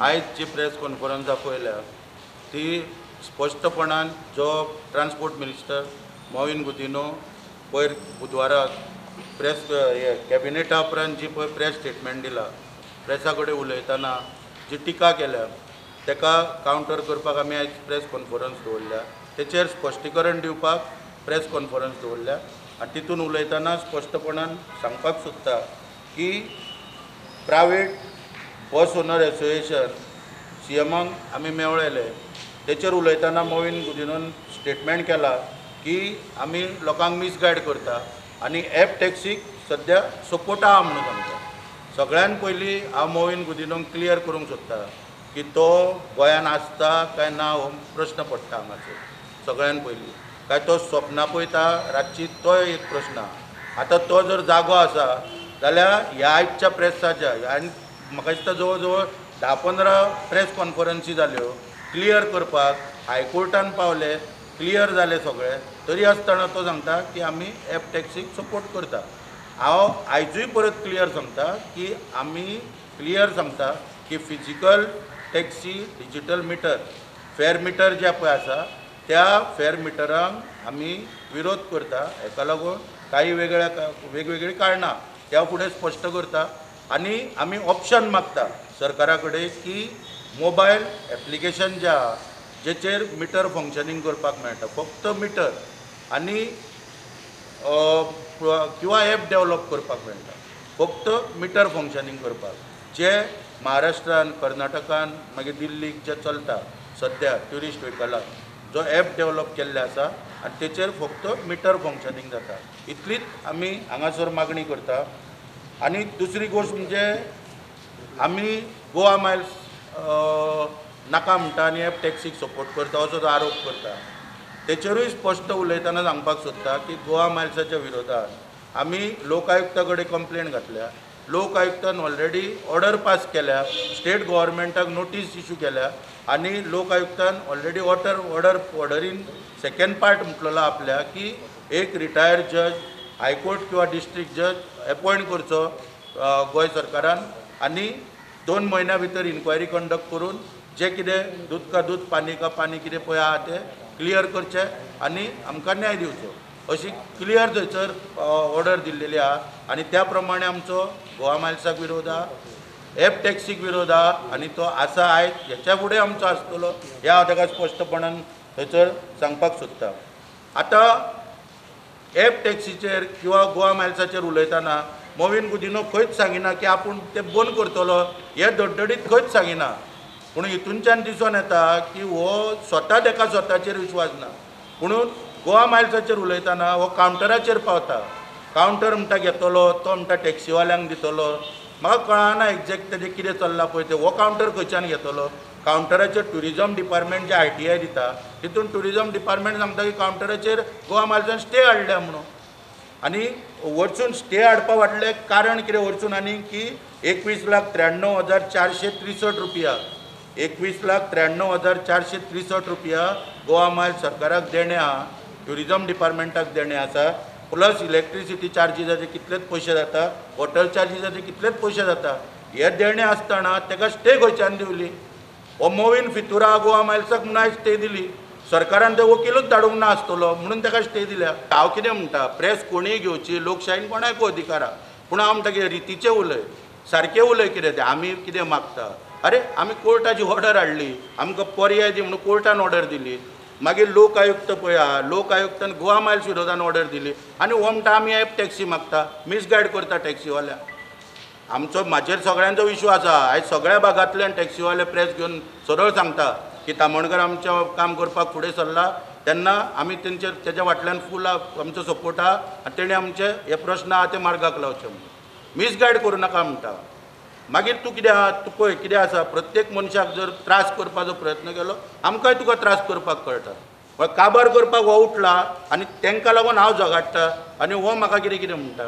आयज जी press conference आपयल्या ती स्पश्टपणान जो ट्रान्सपोर्ट मिनिस्टर मॉविन गुदिन्हो पयर बुधवारा प्रेस कॅबिनेटा उपरांत जी पळय प्रेस स्टेटमेंट दिला, प्रेसा कडेन उलयतना जी टिका केल्या ताका कावंटर करपाक आमी आयज प्रेस कॉन्फरन्स दवरल्या. तेचेर स्पश्टीकरण दिवपाक प्रेस कॉन्फरन्स दवरल्या आनी तितून उलयतना स्पश्टपणान सांगपाक सोदता की प्रायवेट बस ओनर एसोसिएशन सीएमाक आमी मेळ्ळेले, तेचेर उलयतना मॉविन गुदिन्होन स्टेटमेंट केला की आमी लोकांक मिसगायड करता आनी एप टॅक्सीक सद्या सपोर्ट आहा म्हणून सांगता. सगळ्यान पयलीं हांव मॉविन गुदिन्होक क्लियर करूंक सोदता की तो गोंयान आसता काय ना हो प्रश्न पडटा हांगासर. सगळ्यान पयलीं काय तो स्वप्नां पळयता रातची, तोय एक प्रश्न आहा. आतां तो जर जागो आसा जाल्यार ह्या आयच्या प्रेसाच्या आनी म्हाका दिसता जवळ जवळ 10-15 प्रेस कॉन्फरन्सी जाल्यो क्लियर करपाक, हायकोर्टान पावले, क्लियर जाले सगळे, तरी आसतना तो सांगता की आमी एप टॅक्सीक सपोर्ट करता. हांव आयजूय परत क्लियर सांगता की आमी क्लियर सांगता की physical taxi digital meter fare meter जे पळय आसा त्या फेर मिटरांक आमी विरोध करता. हेका लागून काही वेगवेगळीं कारणां त्या फुडें स्पश्ट करता आनी आमी ऑप्शन मागता सरकारा कडेन की मोबायल एप्लिकेशन जे आहा जेचेर मिटर फंक्शनींग करपाक मेळटा, फक्त मिटर आनी किंवा एप डेवलप करपाक मेळटा, फक्त मिटर फंक्शनींग करपाक, जे महाराष्ट्रान, कर्नाटकान, मागीर दिल्लीक जे चलता सद्या ट्युरिस्ट व्हेकलाक जो एप डेवलप केल्ले आसा आनी तेचेर फक्त मिटर फंक्शनींग जाता. इतलीच आमी हांगासर मागणी करता. आनी दुसरी गोश्ट म्हणजे आमी गोवा मायल्स नाका म्हणटा आनी एप टॅक्सीक सपोर्ट करता असो तो आरोप करता. तेचेरूय स्पश्ट उलयतना सांगपाक सोदता की गोवा मायल्साच्या विरोधात आमी लोक आयुक्ता कडेन कंप्लेन घातल्या. लोक आयुक्तान ऑलरेडी ऑर्डर पास केल्या, स्टेट गव्हर्मेंटाक नोटीस इशू केल्या आनी लोक आयुक्तान ऑलरेडी ऑर्डर ऑर्डरीन सेकेंड पार्ट म्हटलेलो आपल्या की एक रिटायर्ड जज हायकोर्ट किंवा डिस्ट्रिक्ट जज एपॉयंट करचो गोंय सरकारान आनी 2 म्हयन्या भितर इन्क्वायरी कंडक्ट करून जे कितें दूद का दूद पानी का पानी कितें पळय आहा तें क्लियर करचें आनी आमकां न्याय दिवचो अशी क्लियर थंयसर ऑर्डर दिल्लेली आहा. आनी त्या प्रमाणे आमचो गोवा मायल्साक विरोध आहा, एप टॅक्सीक विरोध आहा आनी तो आसा आयज हेच्या फुडें आमचो आसतलो ह्या हांव ताका स्पश्टपणान थंयसर सांगपाक सोदता. आतां एप टॅक्सीचेर किंवा गोवा मायल्साचेर उलयतना मॉविन गुदिन्हो खंयच सांगिना की आपूण तें बंद करतलो, हे धडधडीत खंयच सांगिना. पूण हितूनच्यान दिसून येता की हो स्वता ताका स्वताचेर विश्वास ना. पुणून गोवा मायल्साचेर उलयतना हो कावंटराचेर पावता, कावंटर म्हणटा घेतलो, तो म्हणटा टॅक्सीवाल्यांक दितलो. म्हाका कळना एग्जॅक्ट तेजें कितें चल्लां पळय तें. हो कावंटर खंयच्यान घेतलो? कावंटराचेर ट्युरिजम डिपार्टमेंट जे ITI दिता तितून ट्युरिजम डिपार्टमेंट सांगता की कावंटराचेर गोवा मायल्सान स्टे हाडल्या म्हणून. आनी वचून स्टे हाडपा फाटलें कारण कितें वचून आनी की 21,93,463 रुपया, 21,93,463 रुपया गोवा मायल्स सरकाराक देणें आहा, ट्युरिजम डिपार्टमेंटाक देणें आसा, प्लस इलेक्ट्रिसिटी चार्जीसाचे कितलेच पयशे जाता, वॉटर चार्जीसाचे कितलेच पयशे जाता. हे देणें आसतना ताका स्टे खंयच्यान दिवली? हो मॉविन फितुरा गोवा मायल्साक म्हणून आयज स्टे दिली, सरकारान ते वकीलूच धाडूंक ना आसतलो म्हणून ताका स्टे दिल्या. हांव कितें म्हणटा, प्रेस कोणीय घेवची, लोकशायेन कोणाकूय अधिकार आहा, पूण हांव म्हणटा कितें रितीचें उलय, सारकें उलय. कितें तें आमी कितें मागता? अरे आमी कोर्टाची ऑर्डर हाडली, आमकां पर्याय दी म्हणून कोर्टान ऑर्डर दिली. मागीर लोक आयुक्त पळय आहा, लोक आयुक्तान गोवा मायल्स विरोधान ऑर्डर दिली आनी हो म्हणटा आमी एप टॅक्सी मागता, मिसगायड करता टॅक्सीवाल्या. आमचो म्हाजेर सगळ्यांचो विश्वास आहा. आयज सगळ्या भागांतल्यान टॅक्सीवाले प्रेस घेवन सरळ सांगता की तामणकर आमचें काम करपाक फुडें सरला तेन्ना आमी तेंचेर तेज्या फाटल्यान फूल आमचो सपोर्ट आहा आनी तेणें आमचे हे प्रश्न आहा ते मार्गाक लावचे म्हणून. मिसगायड करूं नाका म्हणटा. मागीर तूं कितें आहा, तूं पळय कितें आसा, प्रत्येक मनशाक जर त्रास करपाचो प्रयत्न केलो आमकांय तुका त्रास करपाक कळटा. काबार करपाक हो उठला आनी तांकां लागून हांव झगडटा आनी हो म्हाका कितें कितें म्हणटा.